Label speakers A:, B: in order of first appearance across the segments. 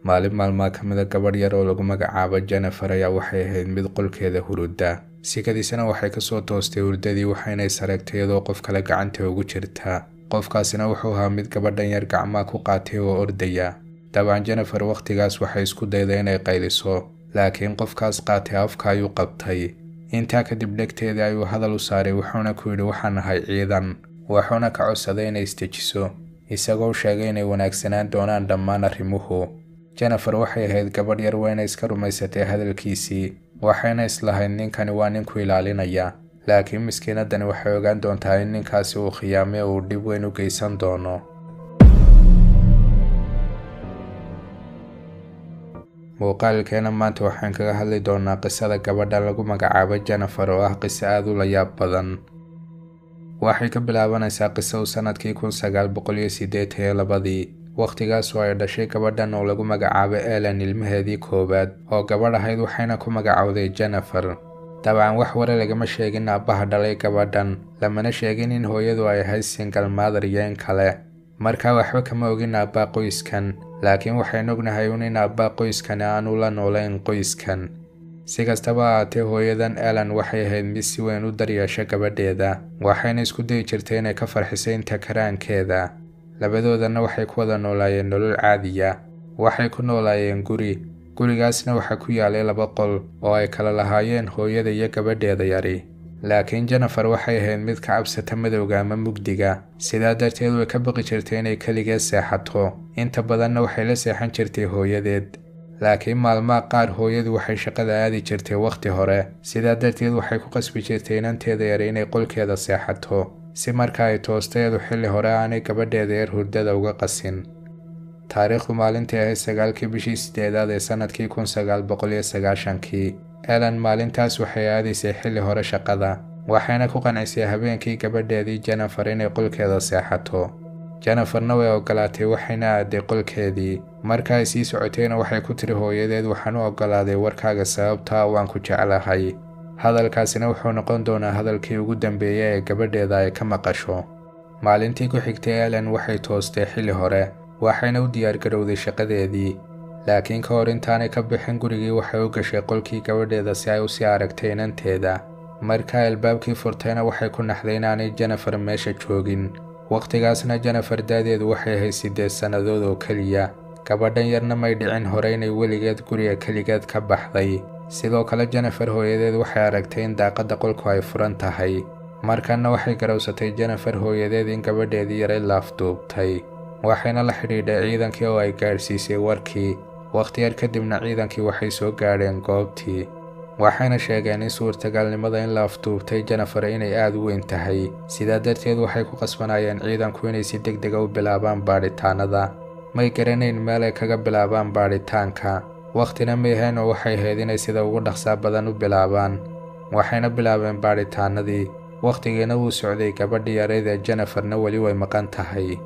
A: Maalin maalmaha ka mid a gabadh yar oo lagu magacaabo Jennifer ayaa waxay ahayd mid qolkeeda hurudda. Sikadiisana waxay kasoo toostay hurdadii, waxayna is aragtay iyadoo qof kale gacanta ugu jirta. Qofkaasina wuxuu ahaa mid gabadhan yar gacmaha ku qaatay oo ordaya. Dabcan Jennifer wakhtigaas waxay isku dayday inay qayliso, laakiin qofkaas qaatay afka ayuu qabtay. Intaa kadib dhegteedii ayuu hadal u saaray, wuxuuna ku yidhi waxaan ahay ciidan, wuxuuna ka codsaday inay isdejiso, isagoo sheegay inay wanaagsanaan doonaan dhammaan arrimuhu. Jennifer waxay ahayd gabadh yar, wayna iska rumaysatay hadalkiisii, waxayna islahayd ninkani waa ninku ilaalinaya. Laakiin miskiinadani waxay ogaan doontaa in ninkaasi uu khiyaamay oo uu dhib weyn u geysan doono. Muuqaalkeena maanta waxaan kaga hadli doonaa qisada gabadha lagu magacaabo Jennifer oo ah qiso aad u la yaab badan. Waxay ka bilaabanaysaa qiso sanadkii 1982, waqtigaas oo ay dhashay gabadhan oo lagu magacaabo Ellen ilmaheedii koowaad oo gabadh ahayd, waxayna ku magacowday Jennifer. Dabcan wax wara lagama sheegin aabbaha dhalay gabadhan, lamana sheegin in hooyadu ay ahayd single mother iyo in kale. Markaa waxba kama ogin aabbaa qoyskan, laakiin waxaynu ognahay un in aabbaa qoyskani aanu la noolayn qoyskan. Si kastaba ahaatee, hooyadan Ellen waxay ahayd mid si weyn u daryeesha gabadheeda, waxayna isku dayi jirtay inay ka farxiso inta karaankeeda. Labadoodana waxay ku wada noolaayeen nolol caadiya. Waxay ku noolaayeen guri, gurigaasna waxaa ku yaalay laba qol oo ay kala lahaayeen hooyada iyo gabadheeda yari. Laakiin Jennifer waxay ahayd mid ka cabsata madowga ama mugdiga, sidaa darteed way ka baqi jirtay inay keligeed seexato. Inta badanna waxay la seexan jirtay hooyadeed. Laakiin maalmaha qaar hooyadu waxay shaqada aadi jirtay wakhti hore, sidaa darteed waxay ku qasbi jirtay inanteeda yar inay qolkeeda seexato, si marka ay toosteedu xilli hore aanay gabadheeda yar hurdada uga qasin. Taariikhdu maalintii ahayd 9kii bishii 8aad ee sanadkii 1990kii, Ellen maalintaas waxay aadaysay xilli hore shaqada, waxayna ku qancisay habeenkii gabadheedii Jennifer inay qolkeeda seexato. Jenniferna way ogolaatay, waxayna aaday qolkeedii. Marka ay sii socotayna waxay ku tiri hooyadeed, waxaan u ogolaaday warkaaga sababtaa waan ku jeclahay. Hadalkaasina wuxuu noqon doonaa hadalkii ugu dambeeyay ee gabadheeda ay ka maqasho. Maalintii ku xigtay Ellen waxay toostay xilli hore, waxayna u diyaargarowday shaqadeedii. Laakiin ka hor intaanay ka bixin gurigii waxay u gashay qolkii gabadheeda si ay u sii aragtay inanteeda. Marka albaabkii furtayna waxay ku naxday inaanay Jennifer meesha joogin. Waqtigaasna Jennifer da'deedu waxay ahayd 8 sannadood oo keliya. Gabadhan yarna may dhicin hore inay weligeed guriga keligeed ka baxday. Sidoo kale Jennifer hooyadeed waxay aragtay in daaqadda qolku ay furan tahay. Markanna waxay garowsatay Jennifer hooyadeed in gabadheedii yaray laafduubtay, waxayna la xidhiidhay ciidankii oo ay gaadhsiisay warkii. Waqti yar kadibna ciidankii waxay soo gaadheen goobtii, waxayna sheegeen in suurtagalnimada in la afduubtay Jennifer inay aad u weyn tahay. Sidaa darteed waxay ku qasbanayeen ciidanku inay si degdeg ah u bilaabaan baadhitaanada. May garanayn meel ay kaga bilaabaan baadhitaanka, waqtina may hayn oo waxay ahayd inay sida ugu dhaqsaa badan u bilaabaan. Waxayna bilaabeen baadhitaanadii, waqtigiina wuu socday, gabadhii yarayd ee Jenniferna weli way maqan tahay.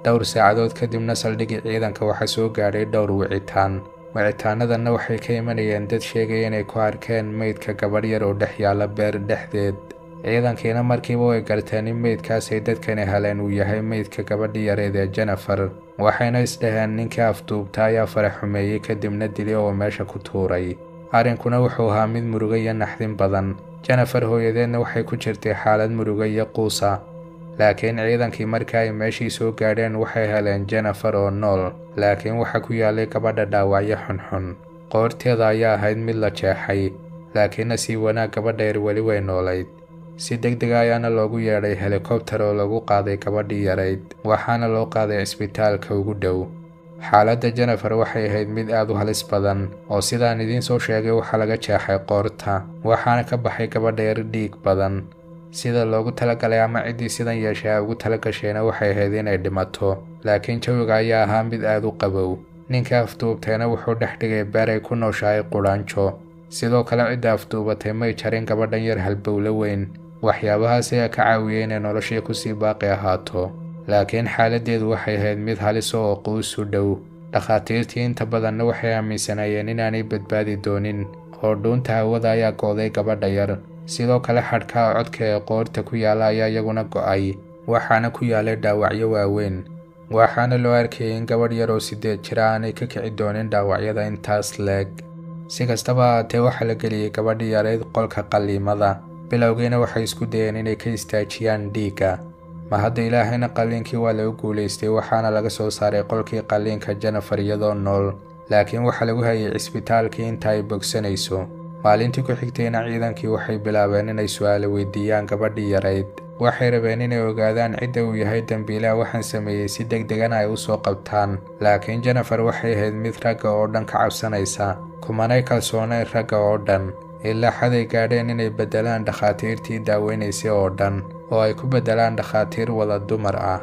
A: Dhowr saacadood kadibna saldhiggii ciidanka waxaa soo gaadhay dhowr wicitaan. Wicitaanadanna waxay ka imanayeen dad sheegaya inay ku arkeen meydka gabadh yar oo dhex yaalla beer dhexdeed. Ciidankiina markiiba way garteen in meydkaas ay dadkani heleen uu yahay meydka gabadhii yareyd ee Jennifer, waxayna isdhaheen ninkii afduubta ayaa farax xumeeyey kadibna dilay oo meesha ku tuuray. Arrinkuna wuxuu ahaa mid murugo iyo naxdin badan. Jennifer hooyadeedna waxay ku jirtay xaalad murugo iyo quusa. Laakiin ciidankii marka ay meeshii soo gaadheen waxay heleen Jennifer oo nool, laakiin waxa ku yaalay gabadha dhaawacyo xunxun. Qoorteeda ayaa ahayd mid la jeexay, laakiin nasiib wanaag gabadha yar weli way noolayd. Si degdeg ah ayaana loogu yeedhay helikobtar oo lagu qaaday gabadhii yarayd, waxaana loo qaaday cisbitaalka ugu dhow. Xaaladda Jennifer waxay ahayd mid aad u halis badan, oo sidaan idiin soo sheegay waxaa laga jeexay qoorta, waxaana ka baxay gabadha yar dhiig badan. Sida loogu talagalay ama ciddii sidan yeeshay ay ugu talagashayna waxay ahayd inay dhimato, laakiin jawiga ayaa ahaa mid aad u qabow. Ninka afduubtayna wuxuu dhex dhigay beer ay ku nooshahay qudhaanjo. Sidoo kale cidda afduubatay may jarin gabadhan yar halbowle weyn. Waxyaabahaas ayaa ka caawiyey inay noloshii kusii baaqi ahaato. Laakiin xaaladdeedu waxay ahayd mid halis oo quus u dhow. Dhakhaatiirtii inta badanna waxay aaminsanaayeen inaanay badbaadi doonin, oo dhuunta hawada ayaa go'day gabadha yar. Sidoo kale xadhkaha codka ee qoorta ku yaala ayaa iyaguna go'ay, waxaana ku yaalay dhaawacyo waaweyn. Waxaana loo arkayay in gabadh yar oo 8 jir ah aanay ka kici doonin dhaawacyada intaas leeg. Si kastaba ha ahaatee, waxaa la geliyey gabadhii yarayd qolka qalliimada. Bilowgiina waxay isku dayeen inay ka istaajiyaan dhiigga. Ma hadda Ilaahayna qalliinkii waa lagu guulaystay, waxaana laga soo saaray qolkii qalliinka Jennifer iyadoo nool, laakiin waxaa lagu hayay cisbitaalkii inta ay bogsanayso. Maalintii ku xigtayna ciidankii waxay bilaabeen inay su'aalo weydiiyaan gabadhii yarayd. Waxay rabeen inay ogaadaan cidda uu yahay dambiilaha waxaan sameeyey si degdegana ay u soo qabtaan. Laakiin Jennifer waxay ahayd mid ragga oo dhan ka cabsanaysa, kumanay kalsoonayn ragga oo dhan, ilaa xaday gaadheen inay beddelaan dhakhaatiirtii daaweynaysay oo dhan oo ay ku beddelaan dhakhaatiir wada dumar ah.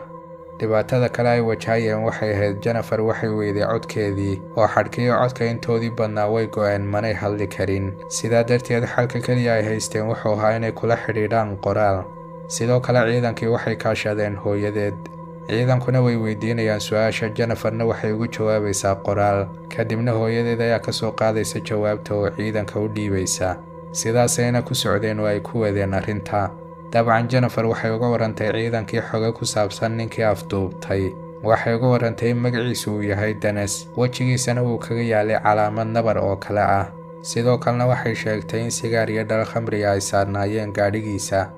A: Dhibaatada kale ay wajahayeen waxay ahayd Jennifer waxay weyday codkeedii, oo xadhkiyo codka intoodii badnaa way go'een, manay hadli karin. Sidaa darteed xalka keliya ay haysteen wuxuu ahaa inay kula xidhiidhaan qoraal. Sidoo kale ciidankii waxay kaashadeen hooyadeed. Ciidankuna way weydiinayaan su'aasha, Jenniferna waxay ugu jawaabaysaa qoraal. Kadibna hooyadeed ayaa ka soo qaadaysa jawaabta oo ciidanka u dhiibaysa. Sidaasayna ku socdeen oo ay ku wadeen arrinta. Dabcan Jennifer waxay uga warantay ciidankii xogo ku saabsan ninkii afduubtay. Waxay uga warantay in magaciisu uu yahay Dennis, wejigiisana uu kaga yaalay calaamad nabar oo kale ah. Sidoo kalena waxay sheegtay in sigaar iyo dhal khamriga ay saarnaayeen gaadhigiisa.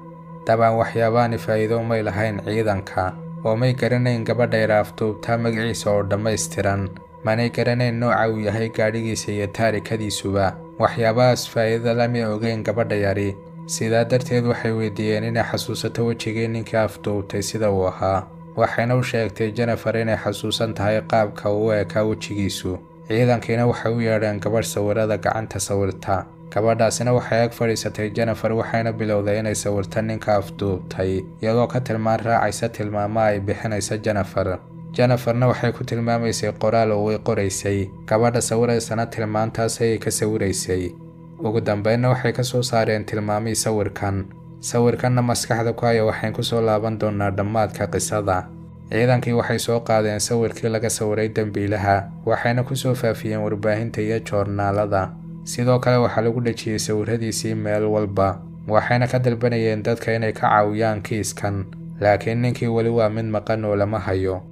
A: Dabcan waxyaabahaani faa'iido umay lahayn ciidanka, oo may garanayn gabadha yar afduubtaa magaciisa oo dhammaystiran, manay garanayn nooca uu yahay gaadhigiisa iyo taarikadiisuba. Waxyaabahaas faa'iidada lamay ogeyn gabadha yari. Sidaa darteed waxay weydiiyeen inay xasuusato wejigii ninkii afduubtay sida uu ahaa. Waxayna u sheegtay Jennifer inay xasuusan tahay qaabka uu u ekaa wejigiisu. Ciidankiina waxay u yeedheen gabadh sawirada gacanta sawirta. Gabadhaasina waxay ag fadhiisatay Jennifer, waxayna bilowday inay sawirto ninka afduubtay, iyadoo ka tilmaan raacaysa tilmaamaha ay bixinaysa Jennifer. Jenniferna waxay ku tilmaamaysay qoraal oo way qoraysay, gabadha sawiraysana tilmaantaas ayay ka sawiraysay. Ugu dambeynna waxay ka soo saareen tilmaamihii sawirkan. Sawirkanna maskaxda ku haya, waxayn ku soo laaban doonaa dhammaadka qisada. Ciidankii waxay soo qaadeen sawirkii laga sawiray dambiilaha, waxayna ku soo faafiyeen warbaahinta iyo joornaalada. Sidoo kale waxaa lagu dhejiyey sawiradiisii meel walba, waxayna ka dalbanayeen dadka inay ka caawiyaan kiiskan. Laakiin ninkii weli waa mid maqan oo lama hayo.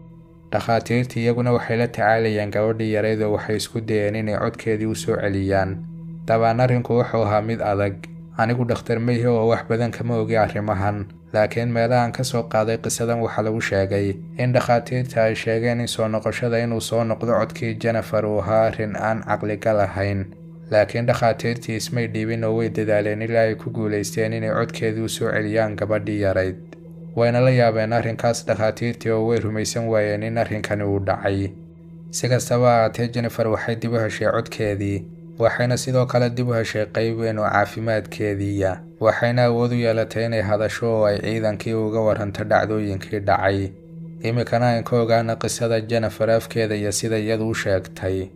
A: Dhakhaatiirtii iyaguna waxay la tacaalayeen gabadhii yarayd oo waxay isku dayeen inay codkeedii u soo celiyaan. Dabcan arrinku wuxuu ahaa mid adag. Anigu dhakhtar ma ihi oo wax badan kama ogi arrimahan, laakiin meelahan ka soo qaaday qisadan waxaa lagu sheegay in dhakhaatiirta ay sheegeen in soo noqoshada inuu soo noqdo codkii Jennifer uu ahaa arrin aan caqligal ahayn. Laakiin dhakhaatiirtii ismay dhiibin oo way dadaaleen ilaa ay ku guulaysteen inay codkeedii u soo celiyaan gabadhii yarayd. Wayna la yaabeen arrinkaas dhakhaatiirtii oo way rumaysan waayeen in arrinkani uu dhacay. Si kastaba ha ahaatee, Jennifer waxay dib u heshay codkeedii, waxayna sidoo kale dib u heshay qayb weyn oo caafimaadkeediiya. Waxayna awood u yeelatay inay hadasho oo ay ciidankii uga waranto dhacdooyinkii dhacay. Iminkana aan ka ogaana qisada Jennifer afkeeda iyo sida iyadu u sheegtay.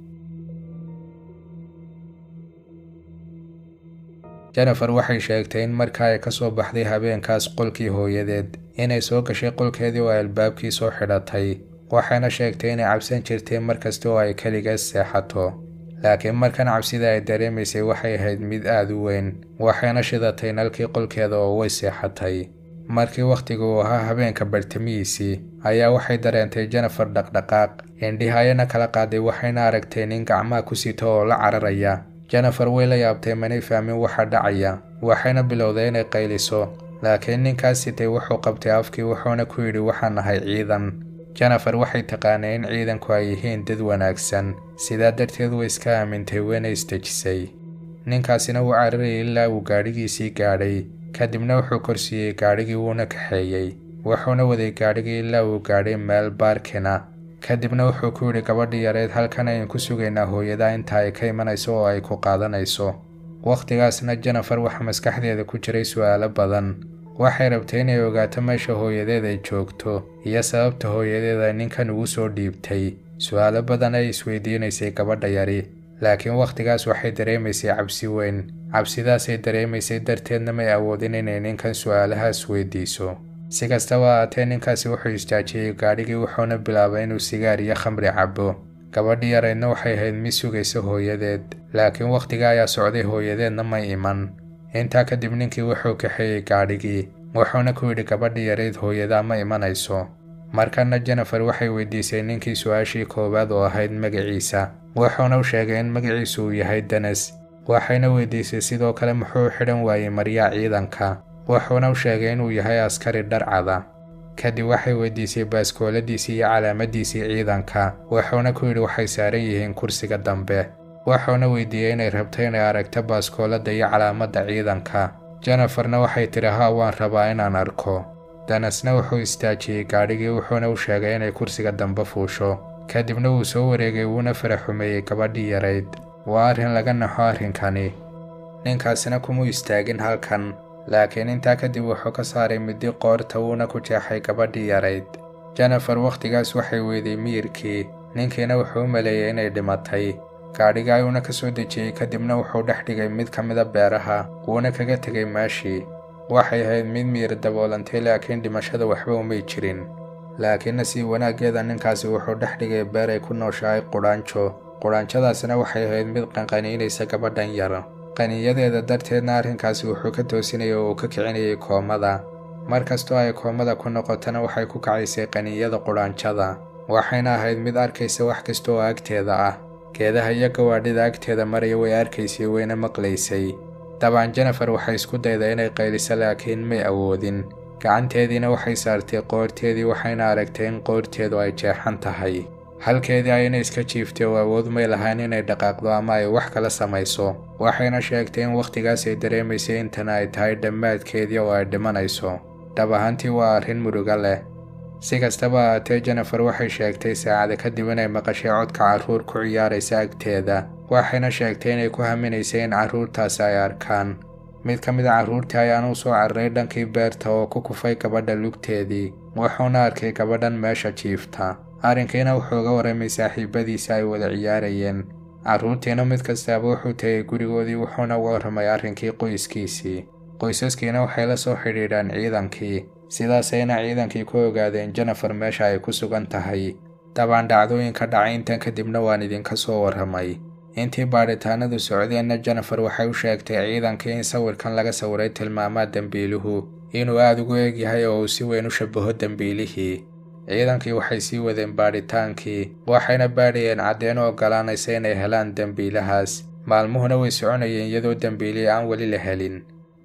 A: Jennifer waxay sheegtay in marka ay ka soo baxday habeenkaas qolkii hooyadeed, inay soo gashay qolkeedii oo ay albaabkii soo xidhatay. Waxayna sheegtay inay cabsan jirtay markasta oo ay keligeed seexato, laakiin markan cabsida ay dareemaysay waxay ahayd mid aad u weyn. Waxayna shidatay nalkii qolkeeda oo way seexatay. Markii wakhtigu uu ahaa habeenka bartamihiisii ayaa waxay dareentay Jennifer dhaqdhaqaaq, indhihayana kala qaaday, waxayna aragtay nin gacmaha ku sito oo la cararaya. Jennifer way la yaabtay, manay fahmin waxa dhacaya, waxayna bilowday inay qayliso. Laakiin ninkaas sitay wuxuu qabtay afkii, wuxuuna ku yidhi waxaan nahay ciidan. Jennifer waxay taqaanay in ciidanku ay yihiin dad wanaagsan, sidaa darteed way iska aamintay, wayna isdejisay. Ninkaasina wuu cararayay ilaa uu gaadhigiisii gaadhay. Kadibna wuxuu korsiiyey gaadhigii wuuna kaxeeyey, wuxuuna waday gaadhigii ilaa uu gaadhay meel baarkina. Kadibna wuxuu ku yidhi gabadhii yareed, halkan ayaan ku sugaynaa hooyada inta ay ka imanayso oo ay ku qaadanayso. Wakhtigaasna Jennifer waxa maskaxdeeda ku jiray su'aalo badan. Waxay rabtay inay ogaato meesha hooyadeed ay joogto iyo sababta hooyadeed ay ninkan ugu soo dhiibtay. Su'aalo badan ay isweydiinaysay gabadha yari, laakiin wakhtigaas waxay dareemaysay cabsi weyn. Cabsidaasay dareemaysay darteedna may awoodin inay ninkan su'aalahaas weydiiso. Si kastaba ha ahaatee, ninkaasi wuxuu istaajiyey gaadhigii, wuxuuna bilaabay inuu sigaar iyo khamri cabo. Gabadhii yaraydna waxay ahayd mid sugaysa hooyadeed, laakiin wakhtiga ayaa socday, hooyadeedna may iman. Intaa kadib ninkii wuxuu kaxeeyey gaadhigii, wuxuuna ku yidhi gabadhii yarayd hooyadaa ma imanayso. Markana Jennifer waxay weydiisay ninkii su'aashii koowaad oo ahayd magaciisa, wuxuuna u sheegay in magaciisu uu yahay Dennis. Waxayna weydiisay sidoo kale muxuu xidhan waayey maryaha ciidanka, wuxuuna u sheegay inuu yahay askari dharcada. Kadib waxay weydiisay baaskooladiisii iyo calaamadiisii ciidanka, wuxuuna ku yidhi waxay saaran yihiin kursiga dambe. Wuxuuna weydiiyey inay rabto inay aragto baaskoolada iyo calaamadda ciidanka. Jenniferna waxay tidhi haa, waan rabaa inaan arko. Dennisna wuxuu istaajiyey gaadhigii, wuxuuna u sheegay inay kursiga dambe fuusho. Kadibna wuu soo wareegay, wuuna faraxumeeyey gabadhii yarayd. Waa arrin laga naxo arrinkani. Ninkaasina kumuu istaagin halkan, laakiin intaa kadib wuxuu ka saaray midi qoorta, wuuna ku jeexay gabadhii yarayd. Jennifer wakhtigaas waxay weyday miyirkii, ninkiina wuxuu u maleeyey inay dhimatay. Gaadhiga ayuuna ka soo dejiyey, kadibna wuxuu dhex dhigay mid ka mida beeraha, wuuna kaga tegay meeshii. Waxay ahayd mid miyir daboolantay, laakiin dhimashada waxba umay jirin. Laakiin nasiib wanaaggeeda ninkaasi wuxuu dhex dhigay beer ay ku nooshahay qudhaanjo. Qudhaanjadaasina waxay ahayd mid qanqaniinaysa gabadhan yar. Qaniinyadeeda darteedna arrinkaasi wuxuu ka toosinayay oo uu ka kicinayay koomada. Markastoo ay koomada ku noqotana waxay ku kacaysay qaniinyada qudhaanjada, waxayna ahayd mid arkaysa wax kasta oo agteeda ah. Geedaha iyo gawaadhida agteeda maraya way arkaysay, wayna maqlaysay. Dabcan Jennifer waxay isku dayday inay qayliso, laakiin may awoodin. Gacanteediina waxay saartay qoorteedii, waxayna aragtay in qoorteedu ay jeexan tahay. Halkeedii ayna iska jiiftay oo awood may lahayn inay dhaqaaqdo ama ay wax kala samayso. Waxayna sheegtay in wakhtigaas ay dareemaysay intana ay tahay dhammaadkeedii oo ay dhimanayso. Dhab ahaantii waa arrin murugo leh. Si kastaba ahaatee, Jennifer waxay sheegtay saacada kadib inay maqashay codka carruur ku ciyaaraysa agteeda. Waxayna sheegtay inay ku haminaysay in carruurtaasi ay arkaan. Mid ka mid a carruurtii ayaana u soo cararay dhankii beerta oo ku kufay gabadha lugteedii, wuxuuna arkay gabadhan meesha jiifta. Arrinkiina wuxuu uga warramay saaxiibadiisa ay wada ciyaarayeen. Carruurtiina mid kastaaba wuxuu tegay gurigoodii, wuxuuna uga warramay arrinkii qoyskiisii. Qoysaskiina waxay la soo xidhiidhaan ciidankii, sidaasayna ciidankii ku ogaadeen Jennifer meesha ay ku sugan tahay. Dabcan dhacdooyinka dhacay intan kadibna waan idinka soo warramay. Intii baadhitaanadu socdeenna Jennifer waxay u sheegtay ciidankii in sawirkan laga sawiray tilmaamaha dembiiluhu inuu aad ugu eg yahay oo uu si weyn u shabaho dembiilihii. Ciidankii waxay sii wadeen baadhitaankii, waxayna baadhayeen caddeyn u oggolaanaysa inay helaan dembiilahaas. Maalmuhuna way soconayeen iyadoo dembiilihii aan weli la helin.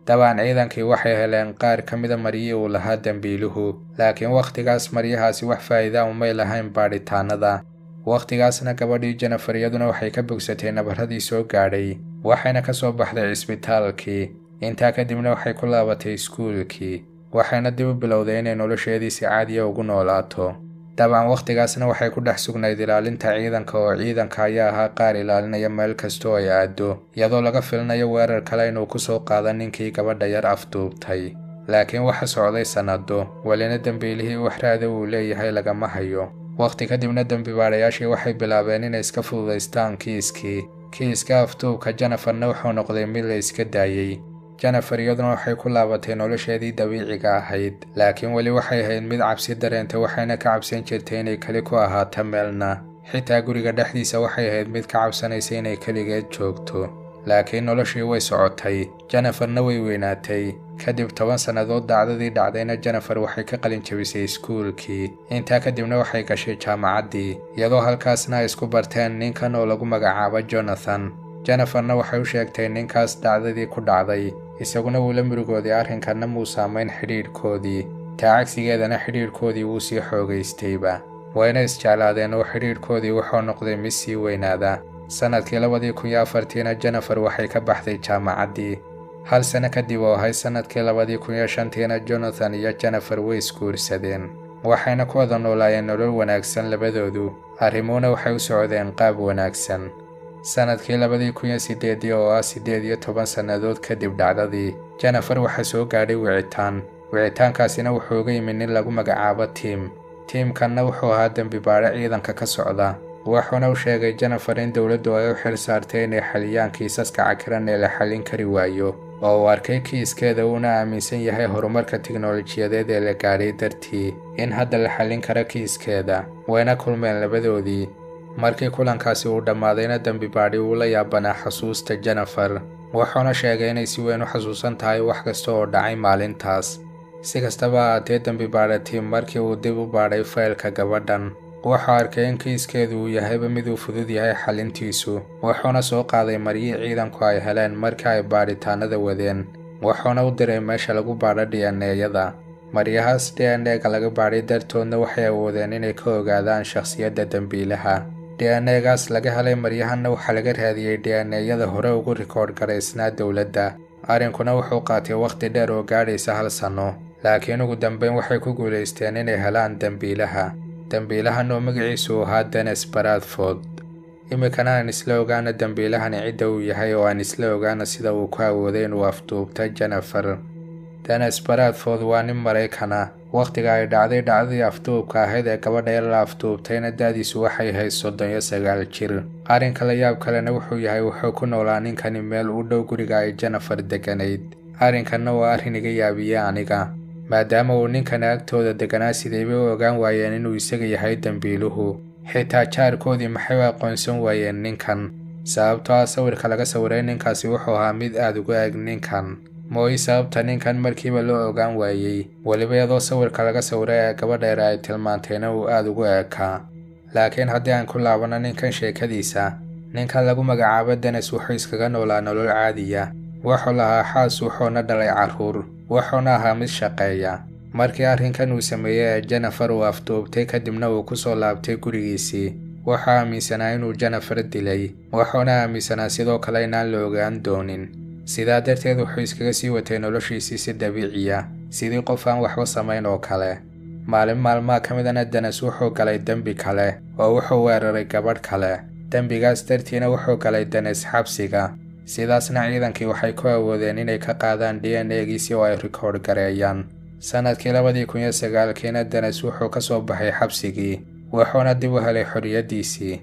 A: Dabcan ciidankii waxay heleen qaar ka mida maryihii uu lahaa dembiiluhu, laakiin wakhtigaas maryahaasi wax faa'iida umay lahayn baadhitaanada. Wakhtigaasna gabadhii Jennifer iyaduna waxay ka bogsatay nabarradii soo gaadhay, waxayna ka soo baxday cisbitaalkii. Intaa kadibna waxay ku laabatay iskuulkii, waxayna dib u bilowday inay nolosheedii si caadiya ugu noolaato. Dabcan wakhtigaasna waxay ku dhex sugnayd ilaalinta ciidanka, oo ciidanka ayaa ahaa qaar ilaalinaya meel kasta oo ay aado, iyadoo laga filinayo weerar kale inuu ku soo qaado ninkii gabadha yar afduubtay. Laakiin waxa socday sanado, welina dembiilihii wax raada uu leeyahay lagama hayo. Waqti kadibna dembi baadhayaashii waxay bilaabeen inay iska fududaystaan kiiskii. Kiiska afduubka Jenniferna wuxuu noqday mid la iska daayey. Jennifer iyaduna waxay ku laabatay nolosheedii dabiiciga ahayd, laakiin weli waxay ahayd mid cabsi dareentay, waxayna ka cabsan jirtay inay keli ku ahaato meelna. Xitaa guriga dhexdiisa waxay ahayd mid ka cabsanaysa inay keligeed joogto. Laakiin noloshii way socotay, Jenniferna way weynaatay. Kadib 10 sannadood dhacdadii dhacdayna Jennifer waxay ka qalin jabisay iskuulkii. Intaa kadibna waxay gashay jaamacaddii, iyadoo halkaasna ay isku barteen ninkan oo lagu magacaabo Jonathan. Jenniferna waxay u sheegtay ninkaas dhacdadii ku dhacday, isaguna wuu la murugooday arrinkanna muu saamayn xidhiidhkoodii. Taa cagsigeedana xidhiidhkoodii wuu sii xoogaystayba. Wayna isjeclaadeen oo xidhiidhkoodii wuxuu noqday mid sii weynaada. Sanadkii 2004 Jennifer waxay ka baxday jaamacaddii. Hal sano kadib oo ahay sanadkii 2005 Jonathan iyo Jennifer way isguursadeen, waxayna ku wada noolaayeen nolol wanaagsan labadoodu. Arrimuhuna waxay u socdeen qaab wanaagsan. Sanadkii 2008 oo ah 18 sannadood kadib dhacdadii, Jennifer waxaa soo gaadhay wicitaan. Wicitaankaasina wuxuu uga yimid nin lagu magacaabo Tim. Tiimkanna wuxuu ahaa dembi baadhe ciidanka ka socda, wuxuuna u sheegay Jennifer in dowladdu ay u xil saartay inay xaliyaan kiisaska cakiran ee la xallin kari waayo, oo uu arkay kiiskeeda uuna aaminsan yahay horumarka tiknolojiyadeed ee la gaadhay dartii in hadda la xallin karo kiiskeeda. Wayna kulmeen labadoodii. Markii kulankaasi uu dhammaadayna dembi baadhi uu la yaabanaa xasuusta Jennifer, wuxuuna sheegay inay si weyn u xasuusan tahay wax kasta oo dhacay maalintaas. Si kastaba ha ahaatee, dembi baadhe Tim markii uu dib u baadhay faylka gabadhan, wuxuu arkay in kiiskeedu uu yahayba mid uu fudud yahay xalintiisu, wuxuuna soo qaaday maryii ciidanku ay heleen markii ay baadhitaanada wadeen, wuxuuna u diray meesha lagu baadho DNA-yada. Maryahaas DNA-ga laga baadhay dartoodna waxay awoodeen inay ka ogaadaan shakhsiyadda dembiilaha. DNA-gaas laga helay maryahanna waxaa laga raadiyey DNA-yada hore ugu rikoodh garaysnaa dowladda. Arrinkuna wuxuu qaatay wakhti dheer oo gaadhaysa 1 sano, laakiin ugu dambeyn waxay ku guulaysteen inay helaan dembiilaha. Dembiilahan oo magaciisu ahaa Dennis Bradford. Iminkana aan isla ogaana dembiilahani cidda uu yahay oo aan isla ogaana sida uu ku awooday inuu afduubta Jennifer. Dennis Bradford waa nin Maraykan ah. Wakhtiga ay dhacday dhacdadii afduubka ahayd ee gabadha yar la afduubtayna da'diisu waxay ahayd 39 jir. Arrinka la yaab kalena wuxuu yahay wuxuu ku noolaa ninkani meel u dhow guriga ay Jennifer deganayd. Arrinkanna waa arrin iga yaabiye aniga, maadaama uu ninkan agtooda deganaa sideybay u ogaan waayeen inuu isaga yahay dembiiluhu. Xitaa jaarkoodii maxay u aqoonsan waayeen ninkan? Sababtoo ah sawirka laga sawiray ninkaasi wuxuu ahaa mid aad uga eg ninkan. Mooy sababta ninkan markiiba loo ogaan waayey, weliba iyadoo sawirka laga sawiray ee gabadha yar ay tilmaantayna uu aad ugu ekaa. Laakiin haddii aan ku laabano ninkan sheekadiisa, ninkan lagu magacaabo Dennis wuxuu iskaga noolaa nolol caadiya. Wuxuu lahaa xaas, wuxuuna dhalay carruur, wuxuuna ahaa mid shaqeeya. Markii arrinkan uu sameeyey ee Jennifer uu afduubtay kadibna uu ku soo laabtay gurigiisii, wuxuu aaminsanaa inuu Jennifer dilay, wuxuuna aaminsanaa sidoo kale inaan la ogaan doonin. Sidaa darteed wuxuu iskaga sii watay noloshiisii si dabiiciya, sidii qof aan waxba samayn oo kale. Maalin maalmaha ka midana Dennis wuxuu galay dembi kale oo wuxuu weeraray gabadh kale. Dembigaas dartiina wuxuu galay Dennis xabsiga. Sidaasna ciidankii waxay ku awoodeen inay ka qaadaan DNA-giisii oo ay rikoodh gareeyaan. Sanadkii 2009kiina Dennis wuxuu ka soo baxay xabsigii, wuxuuna dib u helay xorriyaddiisii.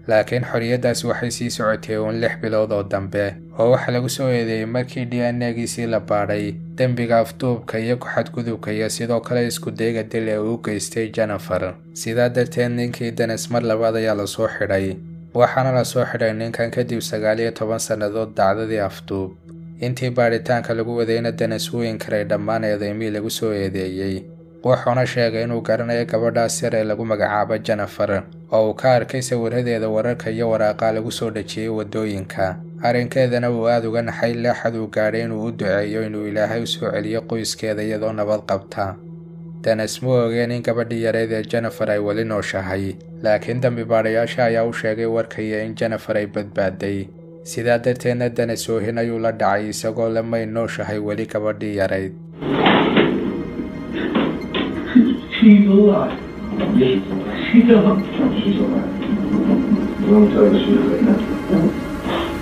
A: Laakiin xorriyaddaasi waxay sii socotay uun 6 bilood oo dambe, oo waxaa lagu soo eedeeyey markii DNA-giisii la baadhay dembiga afduubka iyo ku-xadgudubka iyo sidoo kale isku dayga dil ee uu geystay Jennifer. Sidaa darteed ninkii Dennis mar labaad ayaa lasoo xidhay, waxaana lasoo xidhay ninkan kadib 19 sannadood dacdadii afduub. Intii baadhitaanka lagu wadayna Dennis wuu inkiray dhammaan eedeymihii lagu soo eedeeyey, wuxuuna sheegay inuu garanayo gabadhaas yar ee lagu magacaabo Jennifer oo uu ka arkay sawiradeeda wararka iyo waraaqaa lagu soo dhejiyey waddooyinka. Arrinkeedana uu aad uga naxay ilaa xad uu gaadhay inuu u duceeyo inuu Ilaahay u soo celiyo qoyskeeda iyadoo nabad qabta. Dennis ma ogeen in gabadhii yareyd ee Jennifer ay weli nooshahay, laakiin dambi baadhayaasha ayaa u sheegay warka iyo in Jennifer ay badbaaday. Sidaa darteedna Dennis oohin ayuu la dhacay isagoo la may nooshahay weli gabadhii yarayd.
B: She's alive.
C: Yeah, she's alive.
B: She's alive.
C: She's alive. You want me to tell you the truth right now?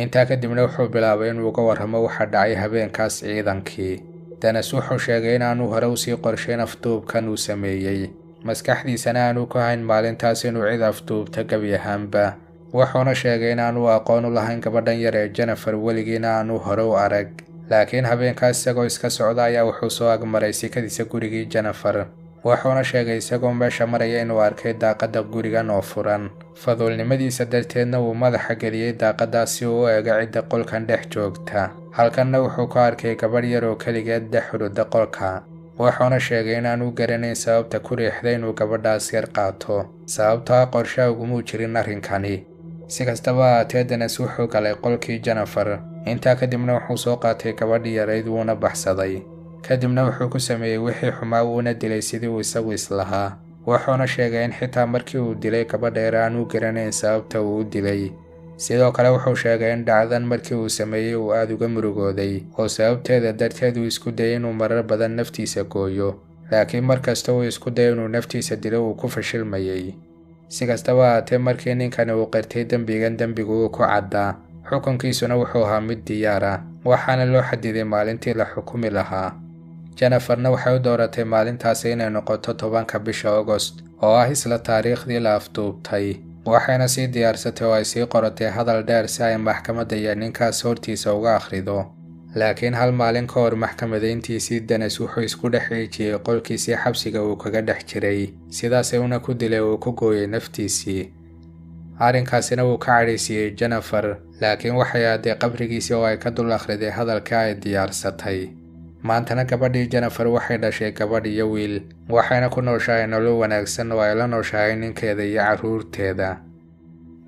A: Intaa kadibna wuxuu bilaabay inuu uga warramo waxa dhacay habeenkaas ciidankii. Dennis wuxuu sheegay inaanu hore usii qorshayn afduubkan uu sameeyey, maskaxdiisana aanu ku hayn maalintaas inuu cid afduubta gebi ahaanba. Wuxuuna sheegay inaanu aqoon u lahayn gabadhan yar ee Jennifer, weligiina aanu hore u arag. Laakiin habeenkaas isagoo iska socda ayaa wuxuu soo agmaray sikadiisa gurigii Jennifer. Wuxuuna sheegay isagoo meesha maraya inuu arkay daaqadda gurigan oo furan. Faduulnimadiisa darteedna uu madaxa geliyey daaqaddaas si uu u eego cidda qolkan dhex joogta. Halkanna wuxuu ku arkay gabadh yar oo keligeed dhex huruda qolka. Wuxuuna sheegay inaanu garanayn sababta ku riixday inuu gabadhaas yar qaato, sababtoo ah qorshaha ugumuu jirin arrinkani. Si kastaba ha ahaatee, Dennis wuxuu galay qolkii Jennifer. Intaa kadibna wuxuu soo qaatay gabadhii yarayd wuuna baxsaday. Kadibna wuxuu ku sameeyey wixii xumaa wuuna dilay sidii uu isagu islahaa. Wuxuuna sheegay in xitaa markii uu dilay gabadha yar aanu garanayn sababta uu u dilay. Sidoo kale wuxuu sheegay in dhacdan markii uu sameeyey uu aad uga murugooday, oo sababteeda darteed uu isku dayay inuu marar badan naftiisa gooyo, laakiin mar kasta uu isku dayay inuu naftiisa dilo uu ku fashilmayey. Si kastaba ha ahaatee, markii ninkani uu qirtay dembigan, dembigu uu ku caddaa, xukunkiisuna wuxuu ahaa mid diyaar ah, waxaana loo xadiday maalintii la xukumi lahaa. Jenniferna waxay u dooratay maalintaasi inay noqoto 10-ka bisha Agost, oo ah isla taariikhdii la afduubtay. Waxayna sii diyaarsatay oo ay sii qoratay hadal dheer si ay maxkamadda iyo ninkaas hortiisa uga akhrido. Laakiin hal maalin ka hor maxkamadayntiisii, Dennis wuxuu isku dhex ciijiyey qolkiisii xabsiga uu kaga dhex jiray, sidaasay una ku dilay uu ku gooyey naftiisii. Arrinkaasina wuu ka cadhaysiiyey Jennifer, laakiin waxay aaday qabrigiisii oo ay ka dul akhriday hadalka ay diyaarsatay. Maantana gabadhii Jennifer waxay dhashay gabadh iyo wiil, waxayna ku nooshahay nolol wanaagsan oo ay la nooshahay ninkeeda iyo carruurteeda.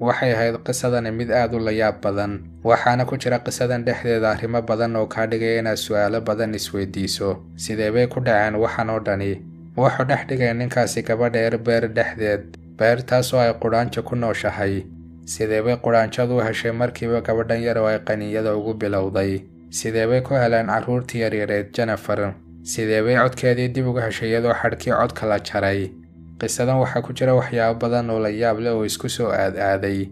A: Waxay ahayd qisadani mid aad u layaab badan, waxaana ku jira qisadan dhexdeeda arrimo badan oo kaa dhigaya inaad su'aalo badan isweydiiso. Sidee bay ku dhaceen waxan oo dhani? Wuxuu dhex dhigay ninkaasi gabadha yar beer dhexdeed, beertaasoo ay qudhaanjo ku nooshahay. Sidee bay qudhaanjadu u heshay markiiba gabadhan yar oo ay qaniinyada ugu bilowday? Sidee bay ku heleen carruurtii yaryareed Jennifer? Sidee bay codkeedii dib uga heshay iyadoo xadhkii codka la jaray? Qisadan waxaa ku jira waxyaabo badan oo la yaab leh oo isku soo aad-aaday.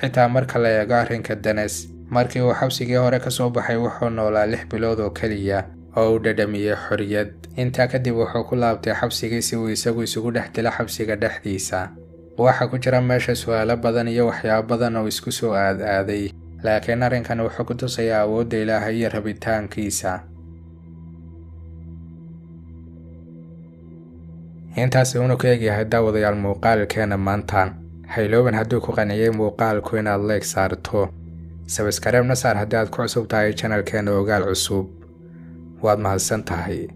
A: Xitaa marka la eego arrinka Dennis, markii uu xabsigii hore ka soo baxay wuxuu noolaa 6 bilood oo keliya oo uu dhadhamiyey xorriyad. Intaa kadib wuxuu ku laabtay xabsigii si uu isagu isugu dhex dilo xabsiga dhexdiisa. Waxaa ku jira meesha su'aalo badan iyo waxyaabo badan oo isku soo aad-aaday, laakiin arrinkan wuxuu ku tusayaa awoodda Ilaahay iyo rabitaankiisa. Intaasi uunu ka egyahay daawadayaal muuqaalkeena maanta. Haylooban hadduu ku qanciyey muuqaalku inaad leeg saarto, sabskareebna saar haddii aad ku cusub tahay channelkeena Ogaal Cusub. Waad mahadsan tahay.